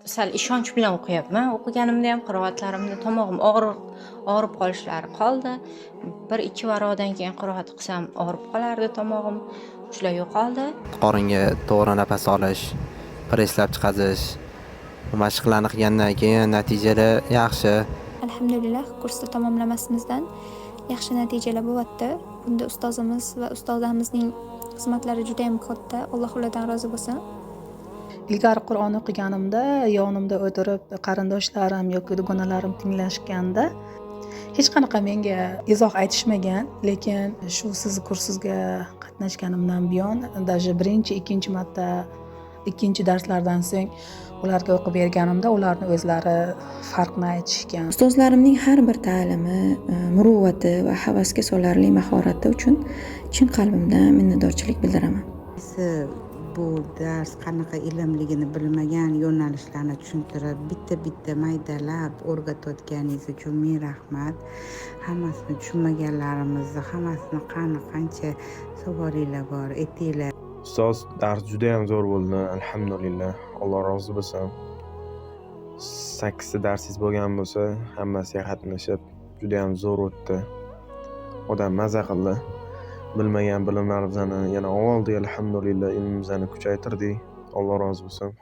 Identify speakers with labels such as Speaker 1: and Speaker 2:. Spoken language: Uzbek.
Speaker 1: Sal ishonch bilan o'qiyapman. O'qiganimda ham qiroatlarimda tomog'im og'riq og'rib qolishlari qoldi. Bir ikki varaqdan keyin qiroat qilsam, og'rib qolardi tomog'im. Shular yo'qoldi.
Speaker 2: Qoringa to'g'ri nafas olish, presslab chiqazish, bu mashqlarni qilgandan keyin natijalar yaxshi.
Speaker 3: Alhamdulillah, kursni tamomlamasimizdan yaxshi natijalar bo'lyapti. Bunda ustozimiz va ustozamizning xizmatlari judayam katta. Alloh ulardan rozi bo'lsin.
Speaker 4: Ilgari Qur'on o'qiganimda yonimda o'tirib qarindoshlarim yoki dugonalarim tinglashganda hech qanaqa menga izoh aytishmagan, lekin shu sizni kursingizga qatnashganimdan buyon, даже birinchi, ikkinchi marta, ikkinchi darslardan so'ng ularga o'qib berganimda ularni o'zlari farqni aytishgan.
Speaker 5: Ustozlarimning har bir ta'limi, muruvvati va havasga solarli mahorati uchun chin qalbimdan minnatdorchilik bildiraman.
Speaker 6: Bu dars qanaqa ilmligini bilmagan yo'nalishlarni tushuntirib, bitta bitta maydalab o'rgatayotganingiz uchun ming rahmat. Hammasini tushunmaganlarimizni hammasini, qani, qancha savolinglar bor, aytinglar.
Speaker 7: Ustoz, dars judayam zo'r bo'ldi, alhamdulillah. Alloh rozi bo'lsin. Sakkizta darsingiz bo'lgan bo'lsa, hammasiga qatnashib, judayam zo'r o'tdi. Odam maza qildi. Bilmagan bilimlarimizni yana oldik, alhamdulillah, ilmimizni kuchaytirdik. Alloh rozi bo'lsin.